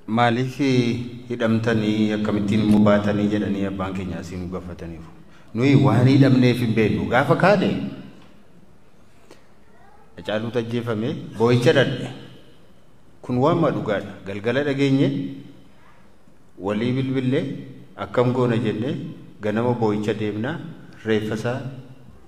Maaliif hidhamtanii akkamittiin immoo baatanii jedhanii abbaan keenya asii nu gaafataniiru. Nuyi waan hidhamneef hin beeknu gaafa kaane Hacaaluutu ajjeefame boo'icha dhadhe. Kun waan dhugaadha. Galgala dhageenye walii bilbillee akkam goona jennee ganama boo'icha deemnaa reeffa isaa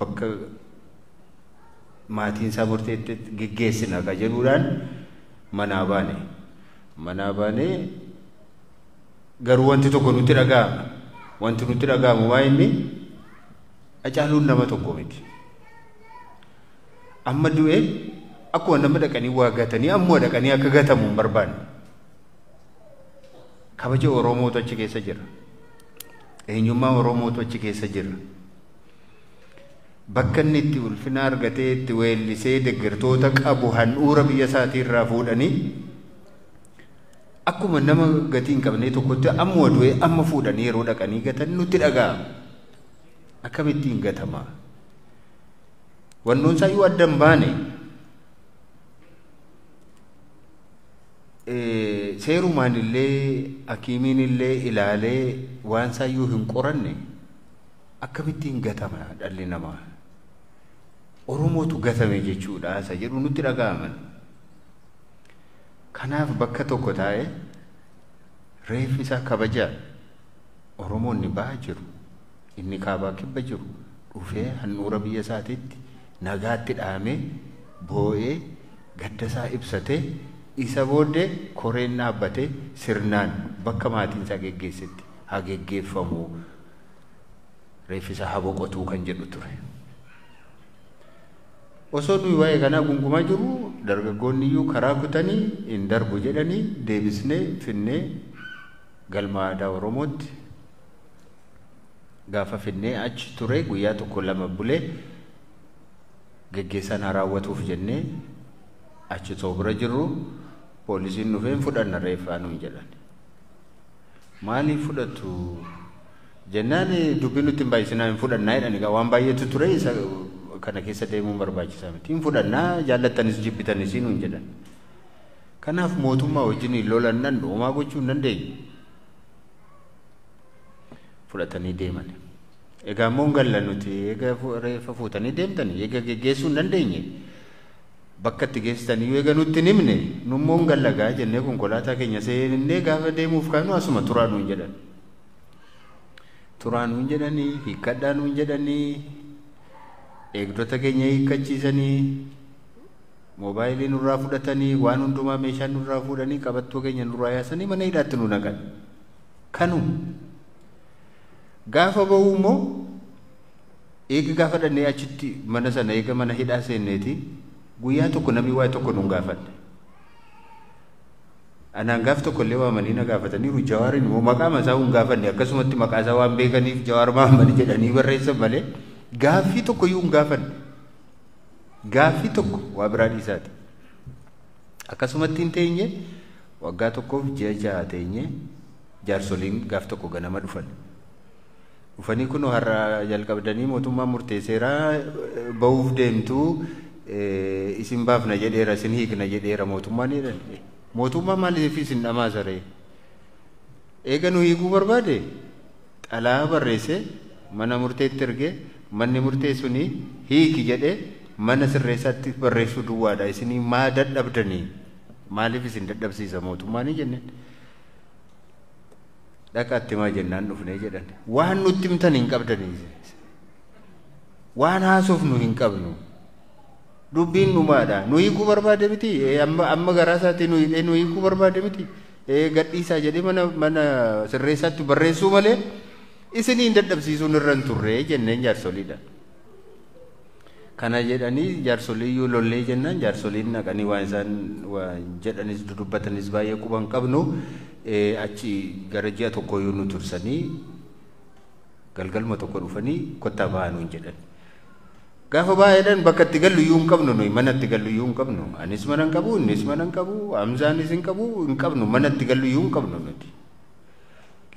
bakka maatiin isaa murteetti geggeessina ka jedhuudhaan manaa baane. Manaa baanee garuu wanti tokko nutti dhaga'ama. Wanti nutti dhaga'amu waa inni Hacaaluun nama tokko miti. Amma du'ee akkuma nama dhaqanii waa gatanii ammoo dhaqanii akka gatamu hin barbaanne. Kabaja Oromootu achi keessa jira. Eenyummaa Oromootu achi keessa jira. Bakka inni itti ulfina argatee itti weellisee deeggartoota qabu handhuura biyya isaatii irraa fuudhanii akkuma nama gatii hin qabnee tokkotti amma du'ee amma fuudhanii yeroo dhaqanii gatan nutti dhaga'ama. Akkamittiin gatama? Wannoon isaayyuu adda hin baane. Seerumaan illee hakiimiin illee ilaalee waan isaayyuu hin qoranne akkamittiin gatama dhalli namaa? Oromootu gatame jechuudha isa jedhu nutti dhaga'aman. Kanaaf bakka tokko taa'ee reeffi isaa kabajaa Oromoonni ba'aa jiru, inni kaabaa kibba jiru dhufee handhuura biyya isaatiitti nagaatti dhahamee boo'ee gadda isaa ibsatee isa booddee koreen dhaabbatee sirnaan bakka maatiin isaa geggeessetti haa geggeeffamu reeffi isaa haa boqotuu kan jedhu ture. Osoo nuyi waa'ee kanaa gungumaa jirru dargaggoonni iyyuu karaa kutanii hin darbu jedhanii deebisnee finnee galma aadaa Oromootti gaafa finnee achi ture guyyaa tokko lama bulee geggeessaan haa raawwatuuf jennee achi osoo bira jirru poolisiin dhufee hin fudhanna reeffaa nuun jedhan. Maaliif fudhattu jennaan dubbii nutti hin baay'isinaa hin fudhannaa jedhan egaa waan baay'eetu ture isa kana keessa deemuun barbaachisaa miti. Hin fudhannaa jaallattanis jibbitanis nuun jedhan. Kanaaf mootummaa wajjin lolan nan homaa gochuu hin dandeenyu. Fudhatanii deeman. Egaa immoo hin galla nuti eega reeffa fuutanii deemtanii eega geggeessuu hin dandeenye. Bakka itti geessitanii eega nutti hin himne nummoo hin galla gaa jennee konkolaataa keenya seennee gaafa deemuuf kaanu asuma turaa nuun jedhan. Turaa nuun jedhanii hiikkadhaa nuun jedhanii eegdota keenya hiikkachiisanii moobaayilii nurraa fudhatanii waan hundumaa meeshaa nurraa fuudhanii qabattoo keenya nurraa yaasanii mana hidhaatti nu naqan. Kanu gaafa bahu immoo eega gaafa dhannee achitti mana sana eega mana hidhaa seenneeti guyyaa tokko namni waa'ee tokko nu gaafanne. Anaan gaaf tokko illee waamanii na gaafataniiru Jawaariin immoo maqaa isaa hin gaafanne akkasumatti maqaa isaa waan beekaniif Jawaar Mahammad jedhanii barreessan malee gaaffii tokko iyyuu hin gaafanne. Gaaffii tokko waa biraa dhiisaati. Akkasumatti hin teenye waggaa tokkoof ji'a ja'a teenye jaarsoliin gaaf tokko ganama dhufan. Dhufanii kunoo har'a jalqabdanii mootummaan murteesseeraa bahuuf deemtuu isin baafna jedheera isin hiikna jedheera mootummaan jedhan. Mootummaan maaliif isin dhamaasa ree? Eega nu hiikuu barbaade xalaa barreessee mana murteetti ergee manni murtee suni hiiki jedhee mana sirreessaatti barreessuu duwwaadha. Isinii maa dadhabdanii? Maaliif isin dadhabsiisa mootummaan jenneen? Dhaqaatti maa jennaan dhufnee jedhan. Waan nutti himtan hin qabdanii. Waan haasofnu hin qabnu. Dubbiin dhumaadha. Nu hiikuu barbaade miti. Amma garaa isaatii nu hidhee nu hiikuu barbaade miti. Gadhiisaa jedhee mana sirreessaatti barreessuu malee isiniin dadhabsiisuun irra hin turre jenneen jaarsoliidha. Kana jedhanii jaarsolii iyyuu lollee jennaan jaarsoliin naqanii waan isaan waan jedhanis dudubbatanis baay'ee quba hin qabnu achi gara ji'a tokko iyyuu nu tursanii galgaluma tokko dhufanii kottaa ba'aa nuun jedhan. Gaafa baay'eedhaan bakka itti gallu iyyuu hin qabnu nuyi mana itti gallu iyyuu hin qabnu. Anis mana hin qabu, innis mana hin qabu, Hamzaanis hin qabu, hin qabnu mana itti gallu iyyuu hin qabnu nuti.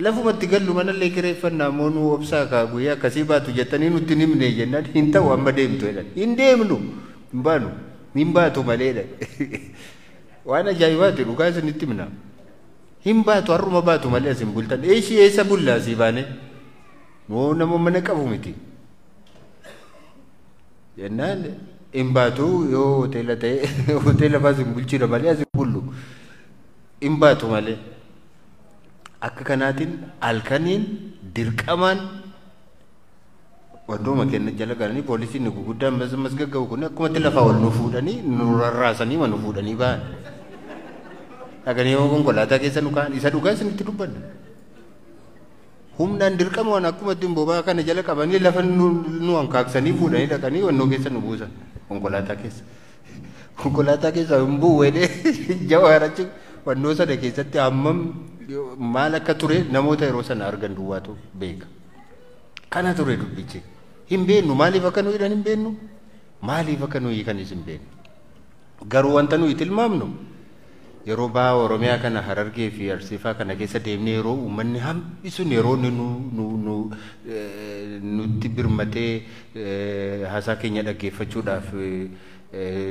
Lafuma itti gallu manallee kireeffannaa immoo nu obsaa kaa guyyaa akkasii baatu jettanii nutti hin himne jennaan hin ta'u amma deemtu jedhan. Hin deemnu hin baanu hin baatu malee jedhan. Waan ajaa'ibaati dhugaa isinitti himna. Hin baatu har'uma baatu malee as hin bultan. Eeshii eessa bullaa asii baane? Moo nama mana qabu miti. Jennaan hin baatu yoo hoteela ta'e hoteela baas hin bulchina malee as hin bullu. Hin baatu malee. Akka kanaatiin halkaniin dirqamaan wantooma kenna jala galanii poolisiin guguddaan mas gagga'u kun akkumatti lafaa ol nu fuudhanii nu rarraasanii nu fuudhanii ba'an. Dhaqanii yoo konkolaataa keessa nu kaa'an isa dhugaa isinitti dubbanna. Humnaan dirqama waan akkumatti boba'aa kana jala qabanii lafa nu hankaaksanii fuudhanii dhaqanii wannoo keessa nu buusan konkolaataa keessa. Konkolaataa keessa hin bu'u jedhee Jawaar achi wannoo sana keessatti hammam maal akka ture namoota yeroo sana argan duwwaatu beeka. Kana ture dubbichi. Hin beeknu maaliif akka nu hidhan hin beeknu maaliif akka nu hiikanis hin beeknu. Garuu wanta nuyi tilmaamnu yeroo baha Oromiyaa kana Harargee fi Arsiifaa kana keessa deemnee yeroo uummanni hambi sun yeroo inni nu nutti birmatee haasaa keenya dhaggeeffachuudhaaf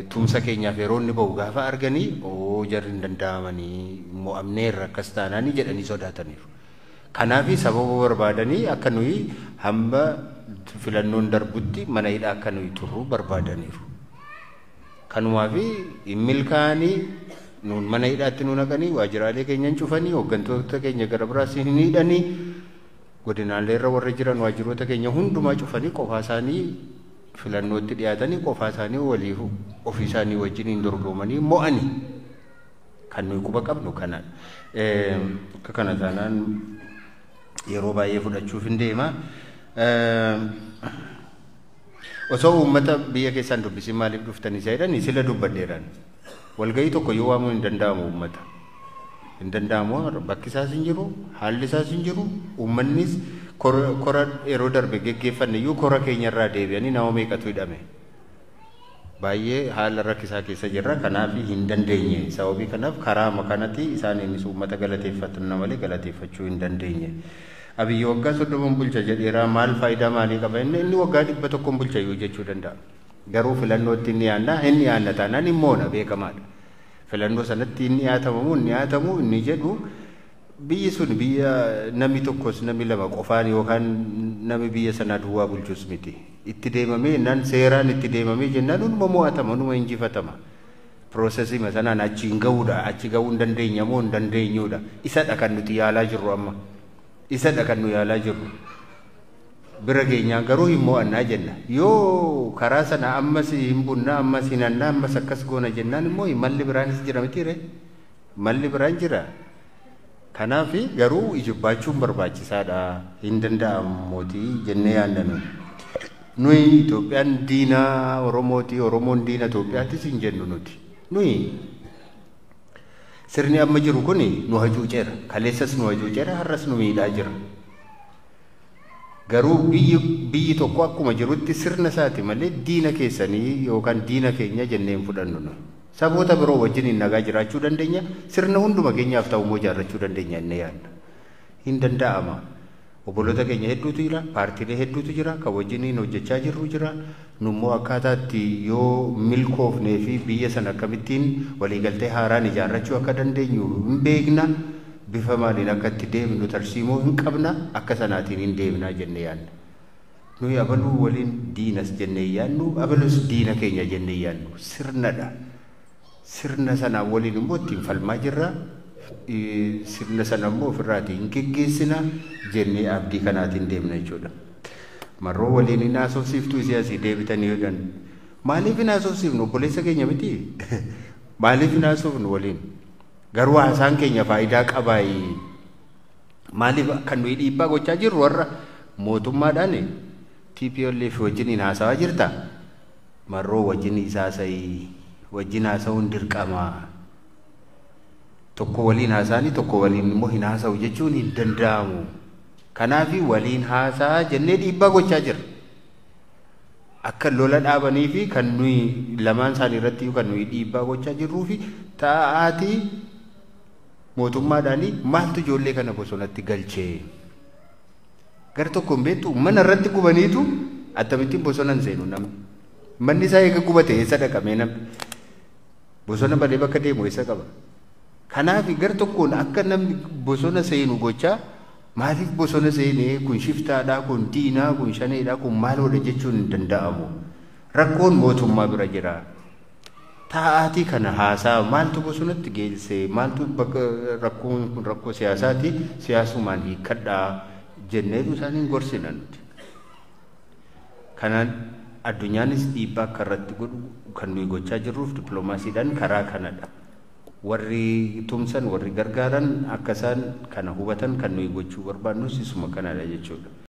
tumsa keenyaaf yeroo inni bahu gaafa arganii oo jarri hin danda'amanii mo'amneerra akkas taanaanii jedhanii sodaataniiru. Kanaaf sababa barbaadanii akka nuyi hamma filannoon darbutti mana hidhaa akka nuyi turru barbaadaniiru. Kanumaaf hin milkaa'anii nuun mana hidhaatti nu naqanii waajjiraalee keenya hin cufanii hooggantoota keenya gara biraas hin hidhanii godinaalee irra warra jiran waajjiroota keenya hundumaa cufanii qofaa isaanii filannootti dhiyaatanii qofaa isaanii walii ofii isaanii wajjin hin dorgomanii mo'anii kan nuyi quba qabnu kana. Akka kana taanaan yeroo baay'ee fudhachuuf hin deema. Osoo uummata biyya keessaan dubbisiin maaliif dhuftanii isa jedhanii sila dubbadheeraan. Walgahii tokko yoo waamuun hin danda'amu uummata. Hin danda'amu bakki isaas hin jiru, haalli isaas hin jiru, uummannis kora yeroo darbe geggeeffanne iyyuu kora keenyarraa deebi'anii nama meeqatu hidhame. Baay'ee haala rakkisaa keessa jirra kanaaf hin dandeenye. Sababii kanaaf karaa kanatti isaaniinis uummata galateeffatanna malee galateeffachuu hin dandeenye. Abiyyi waggaa 30 bulcha jedheera maal faayidaa maalii qaba inni waggaa 100 bulcha iyyuu jechuu danda'a. Garuu filannootti inni yaanna inni yaanna taanaan hin moona beekamaadha. Filannoo sanatti inni yaatamamu inni yaatamu inni jedhu biyyi sun biyya namni tokkos namni lama qofaan yookaan namni biyya sanaa duwwaa bulchus miti. Itti deemamee jennaan seeraan itti deemamee jennaan hunduma mo'atama hunduma injifatama. Piroosesii sanaan achi hin ga'uudha achi ga'uu hin dandeenye moo hin dandeenyuudha. Isadha kan nuti yaalaa jirru amma. Isadha kan nu yaalaa jirru. Bira keenyaan garuu hin mo'annaa jenna. Yoo karaa sana ammas hin bunna ammas hin hanna ammas akkas goona jennaan immoo malli biraanis jira mitiire. Malli biraan jira. Kanaaf garuu ijibbachuun barbaachisaadha. Hin danda'amu mootii jennee yaadna nuyi. Nuyi Itoophiyaan diina Oromooti, Oromoon diina Itoophiyaattis hin jennu nuti. Nuyi sirni amma jiru kuni nu hacuuceera. Kaleessas nu hacuuceera, har'as nu miidhaa jira. Garuu biyyi tokko akkuma jirutti sirna isaati malee diina keessanii yookaan diina keenya jennee hin fudhannu nuyi. Saboota biroo wajjin hin nagaa jiraachuu dandeenya. Sirna hunduma keenyaaf ta'u immoo ijaarrachuu dandeenya inni yaadna. Hin danda'ama. Obboloota keenya hedduutu jira, paartiilee hedduutu jira, kan wajjin hin hojjechaa jirru jira. Nummoo akkaataatti yoo milkoofnee fi biyya sana akkamittiin waliigaltee haaraan ijaarrachuu akka dandeenyu hin beekna. Bifa maaliin akka itti deemnu tarsiimoo hin qabna, akka sanaatiin hin deemnaa jennee yaadna. Nuyi abaluu waliin diinas jennee yaadnu, abalus diina keenya jennee yaadnu. Sirnadha. Sirna sanaa waliin immoo ittiin falmaa jirra. Sirna sana immoo ofirraatii hin geggeessina jennee abdii kanaatiin deemna jechuudha. Marroo waliin hin haasofsiiftu isii asii deebitanii jedhan. Maaliif hin haasofsiifnu obboleessa keenya miti? Maaliif hin haasofnu waliin? Garuu haasaan keenya faayidaa qabaayi. Maaliif kan nuyi dhiibbaa gochaa jirru warra mootummaadhaan TPLF wajjin hin haasawaa jirta? Marroo wajjin isa haasa'ii wajjin haasa'uun dirqama. Tokko waliin haasa'anii tokko waliin immoo hin haasa'u jechuun hin danda'amu. Kanaaf waliin haasa'aa jennee dhiibbaa gochaa jirra. Akka lola dhaabanii fi kan nuyi lamaan isaanii irratti kan nuyi dhiibbaa gochaa jirruu fi taa'aatii mootummaadhaanii maaltu ijoollee kana bosonatti galchee? Gara tokko hin beektu mana irratti gubaniitu akkamittiin bosona hin seenu namni. Manni isaa eega gubate eessa dhaqamee namni? Bosona malee bakka deemu eessa qaba? Kanaaf gar tokkoon akka namni bosona seenu gochaa, maaliif bosona seenee, kun shiftaadhaa, kun diinaa, kun shaneedhaa, kun maaloodha jechuun hin danda'amu. Rakkoon mootummaa bira jira. Taa'aatii kana haasaa, maaltu bosonatti geesse, maaltu bakka rakkoon kun rakkoo siyaasaati, siyaasumaan hiikkadhaa jenneetu isaaniin gorsina nuti. Kanaan addunyaanis dhiibbaa akka irratti godhu kan nuyi gochaa jirruuf dippiloomaasiidhaan karaa kanadha. Warri tumsan, warri gargaaran akka isaan kana hubatan kan nuyi gochuu barbaannus isuma kanadha jechuudha.